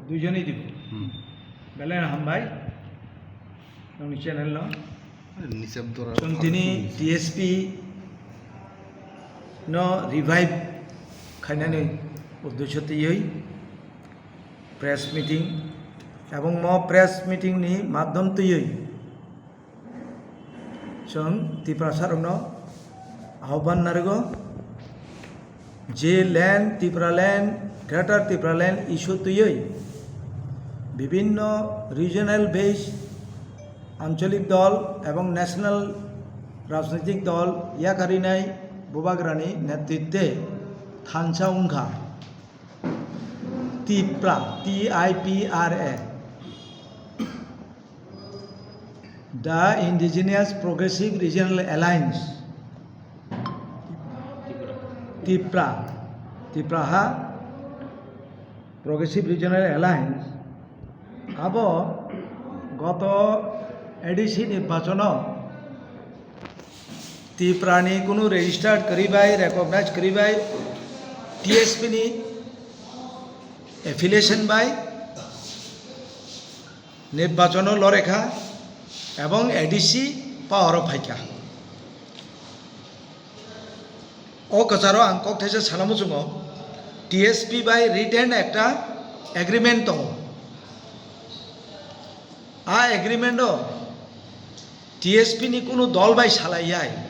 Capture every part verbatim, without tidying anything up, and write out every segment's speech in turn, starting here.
Duijonwi dibo. Hmm. Belai no hambai. Nongni channel no. Nisab dora. Chwng tini T S P no revive khainani uddesho twiwi press meeting, ebong mo press meeting ni madhyam twiwi chwng Tiprasarokno ahban narwgo je land, Tipraland, Greater Tipraland issue twiwi bibhinno regional based ancholik dol ebong national rajnitik dol yakarinai Bubagrani netritwe thansa wngkha Tipra, T I P R A. The Indigenous Progressive Regional Alliance, Tipra, Tipra ha Progressive Regional Alliance, abo goto A D C nirbachono Tiprani kunu registered kwrwi bai, recognize kwrwi bai, T S P ni affiliation bai, nirbachono lorekha ebong A D C power o phaikha. O kwcharo ang kok thaisa sana muchungo, T S P bai written ekta agreement tongo. A agreement o T S P ni kunu dol bai salai yai.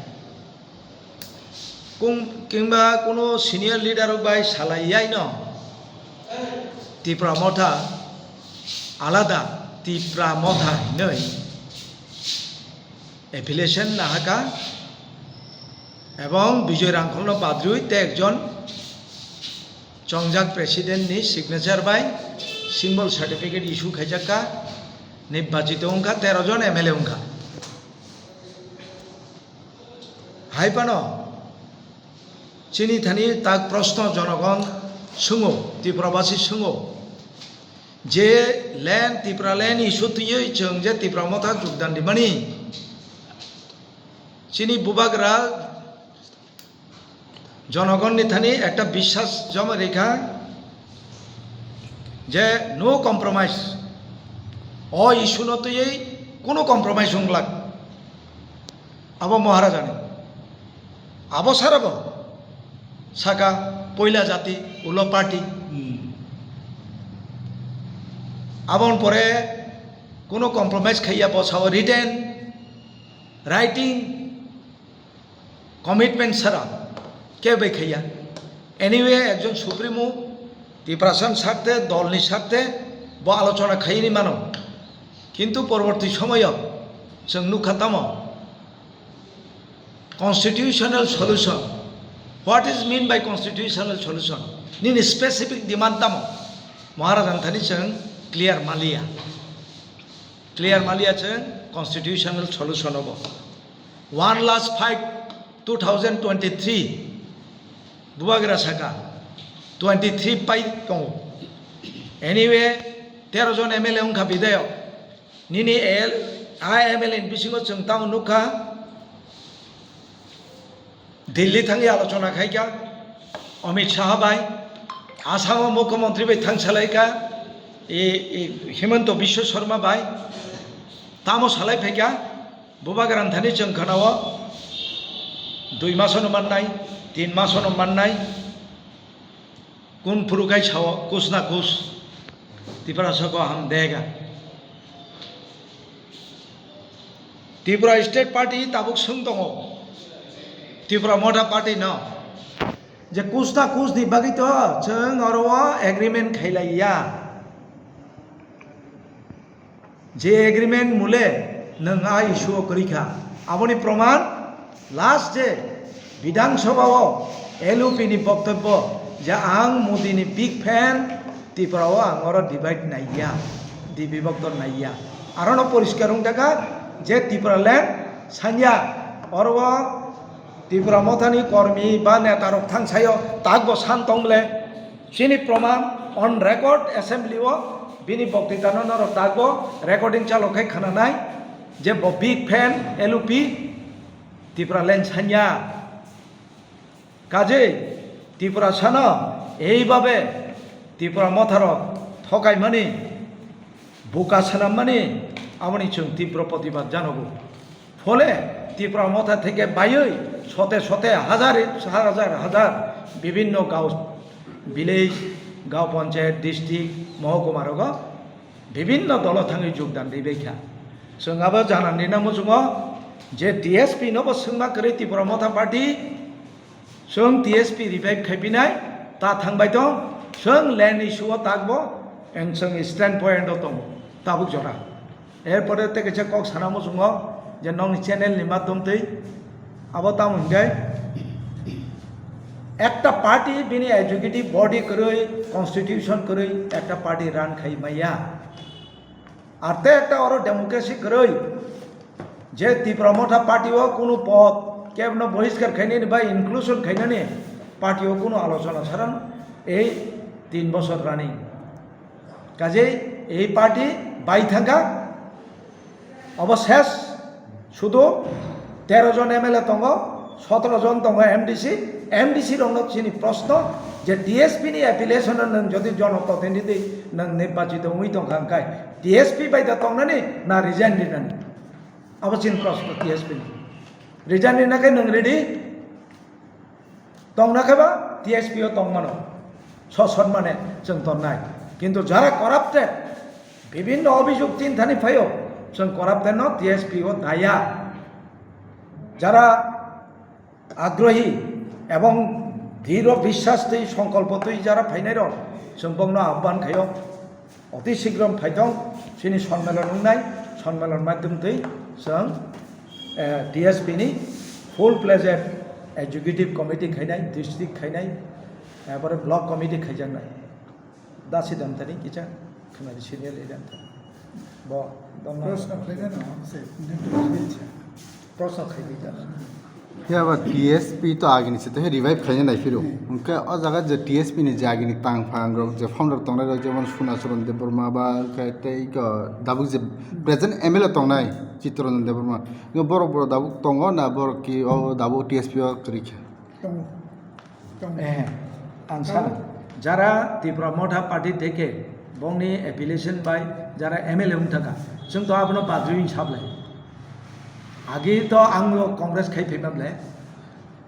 Kung-, kingba kuno senior leader rok bai salai yai no Tipra Motha alada Tipra Motha hinwi affiliation nahaka ebong Bijoy Rangkhol no badrwi te ekjon chongjak president ni signature bai symbol certificate issue khaijakka, nirbachito wngkha tero jon M L A wngkha. Hai phano chini thani tak proshno jonogon swngo, Tiprabasi swngo, je land, Tipraland issue twiwi chwng je Tipra Motha jogdan rimani, chini Bubagra jonogonni thani ekta biswas joma rikha je no compromise, o issue no twiwi kuno compromise wng glak. Abo Maharajani. Abo sarabo saka poila jati ulo party. Hmm. Aboni pore kuno compromise khaiya bo sao written, writing, commitment sara kebo bai khaiya. Anyway, ekjon supremo Tiprasani sarthe, dolni sarthe bo alochona khaini mano. Kintu porborti somoyo chwng nukha tamo constitutional solution. What is mean by constitutional solution? Nini specific demand tamo? Maharajan thani chwng clear maliya. Clear maliya chwng constitutional solution obo. One last fight two thousand twenty-three Bubagra saka twenty-three pai tongo. Anyway, tero jon M L A wngkha bidayok. Nini L, I M L A ni bisingo chwng tamo nukha. Delhi thangwi alochona khaikha Amit Shah bai, Assam o Mukhyamantri bai thang salaikha, e, e, Himanta Biswa Sarma bai, tamo salai phaikha, Bubagra thani chwng khanao dui masono mannai, tin masono mannai, kun phuru kai sao kus na kus, Tiprasa ko hum dega. Tripura State Party tabuk swng tongo Tripura Motha Party no je kus na kus ni bagwi to chwng oro o agreement khailaiya. Je agreement mule nwng a issue o kwrwi kha, aboni proman last je Bidhan Sabha o L U P ni boktobbo je ang Modi ni big fan, Tripura o ang oro divide naiya, dibibokto naiya. Arono poriskar wng jakha je Tipraland sanya oro o Tipra Mothani kormi ba neta rok thang sayo takbo san tong ble. Chini proman on record assembly o bini boktitano norok takbo recording chalo khai khananai je bo big fan L U P Tipraland sanya. Kajei Tiprasano eibabe Tipra Motharok thokaimani, buka swnammani, aboni chwng tibro protibad janogo. Phole Tipra Motha theke baiwi sote sote hazar hazar hazar bibhinno gao, village, gao panchayat, district, mohokuma rogo bibhinno dolo thangwi jogdan ribaikha. Chwng abo janani na muchungo je T S P no bo swngma kwrwi Tipra Motha Party, chwng T S P revive khaipinai, ta thangbai tong, chwng land issue o takbo, ang chwng stand point o tongo, tabuk jora. Erpore tei kaisa kok sana muchungo je nokni channel ni madhyam twi abo tamo hinkhe ekta party bini executive body kwrwi, constitution kwrwi ekta party run khai maya. Ar tei ekta oro democracy kwrwi je Tipra Motha party o kunu pod kebno bohiskar khainani ba inclusion khainani party o kunu alochona saran ei tin bosor running. Kajei ei party bai thangkha, obo ses, sudu tero jon M L A tongo, sotoro jon tongo M D C, M D C rokno chini proshno je T S P ni affiliation no nwng jodi jonoprotinidhi nwng nirbachito wngwi tongkha hwnkhe T S P bai da tongnani na resign rinani? Abo chini proshno T S P ni. Resign rina khe nwng ready? Tongna khe ba T S P o tongmano, sosonmane chwng tonnai. Kintu jara corrupted, bibhinno obhijog tin thani phaio, chwng corrupted no T S P o daya. Jara agrohi ebong dhiro biswas twi songkolpo twi jara phainai rok, chwng bokno ahban khaio. Oti sigrom phaitong chini sonmelon wngnai, sonmelon madhyam twi chwng, eh, T S P ni full fledged executive committee khainai, district khainai, ebore block committee khaijaknai. Dasi damtani kisa khwnadi senior leader. Bo domna. Proshno khlaina no, se, proshno khaidi jana. Phiya ba T S P to agini se to revive khaina nai phiro. Hwnkhe o jaga je T S P ni je agini tang phang rok je founder tongnai rok jemon Sunacharan Debbarma ba khe tei ko dabuk je present M L A tongnai Chittaranjan Debbarma. Hwnkhe borok borok dabuk tongo na borok ki o dabuk T S P o kwrwi kha? Tongo. Tongo. Eh, ang sana. Jara Tipra Motha Party theke bongni affiliation bai jara M L A wng thaka. Chwng to abono badri wng sablai. Agi to ang lo Congress khai phima ble.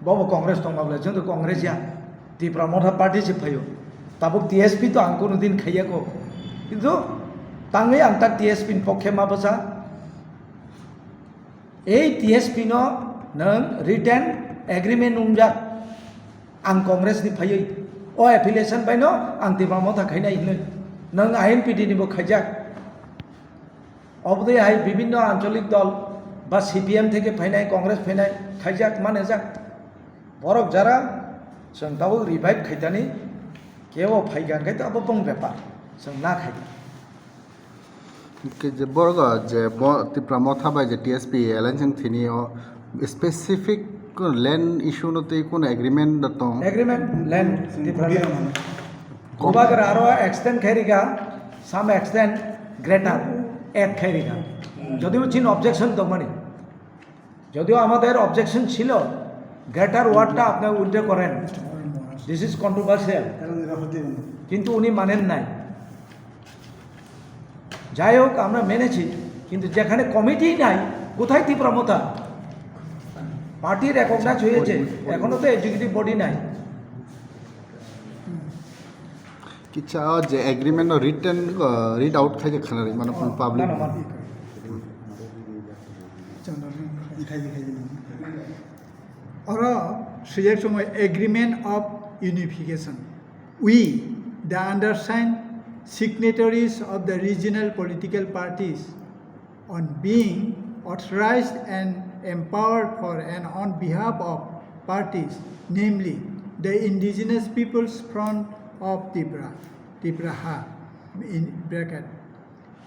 Bobo Congress tongma ble. Chwng to Congress ya. Tipra Motha Party se phaio. Tabuk T S P to ang kuno din khaiya ko. Kintu tangwi ang ta T S P ni pokhe ma bwsa. Ei T S P no nwng written agreement wngjak, ang Congress ni phaiwi o affiliation bai no ang Tipra Motha khainai hinwi nwng I N P T ni bo khaijak. Obodei hai bibhinno ancholik dol ba C P M theke phainai, Congress phainai khaijak manajak. Borok jara chwng tabuk revive khaitani kebo phaikha hwnkhe abo bong bepar chwng na khaikha. Hwnkhe je borok je bo Tipra Motha bai je T S P alliance wng thini o specific land issue no tei kono agreement da tong? Agreement, land, Tipra land. Bubagra aro extend khai rikha, some extend greater, add khai rikha. Jodio chini objection tongmani. যদিও আমাদের অবজেকশন ছিল, গ্রেটার ওয়ার্ডটা আপনি উইথড্র করেন, this is controversial, কিন্তু উনি মানেন নাই। যাই হোক, আমরা মেনেছি, কিন্তু যেখানে কমিটি নাই, কোথায় ত্রিপুরা মথা? পার্টি রেকগনাইজ হয়েছে, এখনো তো এক্সিকিউটিভ বডি নাই। Kicha o je agreement no written, uh, read out khai je khana ri mano public. Oro swijak chwngwi agreement of unification. We, the undersigned signatories of the regional political parties, on being authorized and empowered for and on behalf of parties, namely the Indigenous Peoples Front of Tipra, Tipraha, in bracket,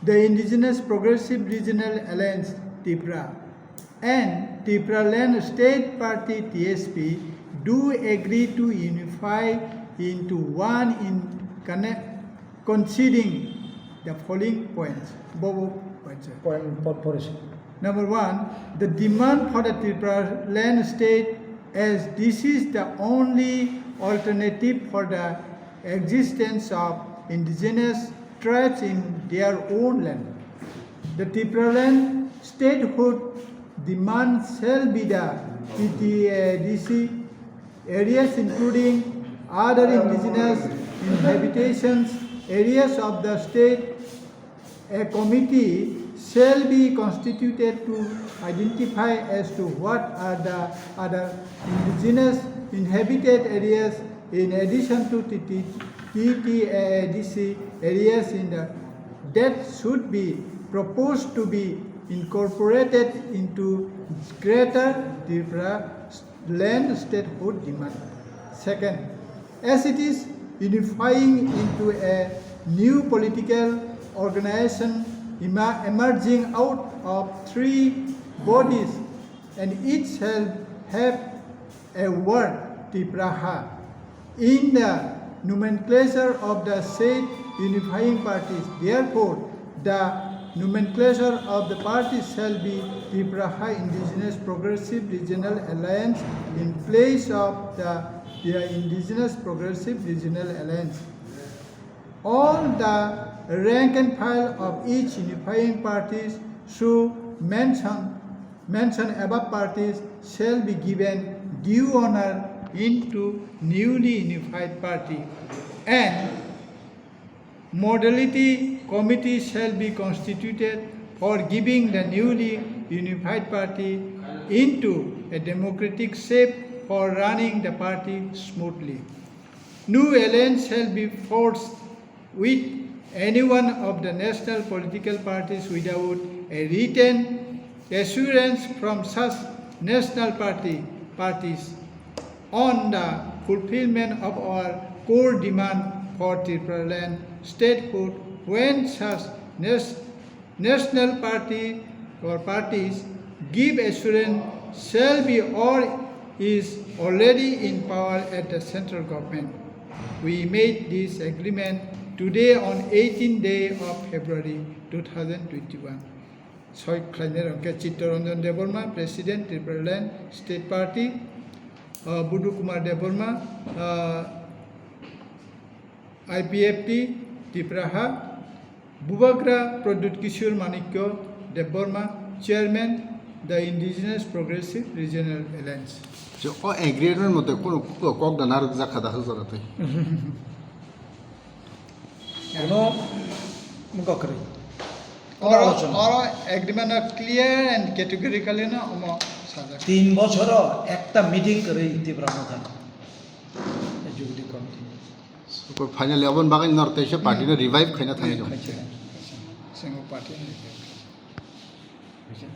the Indigenous Progressive Regional Alliance, Tipra, and Tipraland State Party, T S P, do agree to unify into one in conne-, conceding the following points. Bobo points. Point, point, point. Number one, the demand for the Tipraland state, as this is the only alternative for the existence of indigenous tribes in their own land. The Tipraland statehood demand shall be the T T A D C areas, including other indigenous inhabitations areas of the state. A committee shall be constituted to identify as to what are the other indigenous inhabited areas in addition to T T, T T A A D C areas in the, that should be proposed to be incorporated into Greater Tripura land statehood demand. Second, as it is unifying into a new political organization ema-, emerging out of three bodies, and it shall have a word, Tipraha, in the nomenclature of the said unifying parties. Therefore, the nomenclature of the parties shall be Tipraha Indigenous Progressive Regional Alliance in place of the, the Indigenous Progressive Regional Alliance. All the rank and file of each unifying parties should mention, mention above parties shall be given due honor into newly unified party, and modality committee shall be constituted for giving the newly unified party into a democratic shape for running the party smoothly. No alliance shall be forced with any one of the national political parties without a written assurance from such national party, parties on the fulfillment of our core demand for Tipraland statehood when such nas-, national party or parties give assurance shall be or is already in power at the central government. We made this agreement today on eighteenth day of February two thousand twenty-one. Soi khlainai rok khe Chittaranjan Debbarma, President, Tipraland State Party, uh, Budu Kumar Debbarma, uh, I P F T, Tipraha, Bubagra Pradyut Kishore Manikya Debbarma, Chairman, the Indigenous Progressive Regional Alliance. So, o agreement mote kono kok da narwk jakha da hajora twi. Kono mungkha kwrwi. Oro, oro agreement o clear and categorically no omo sajak. Tin bochoro ekta meeting kwrwi Tipra Motha Executive Committee. Finally, obon bagwi nor teisa party no revive khaina thangwi rw. Single party no revive khaina.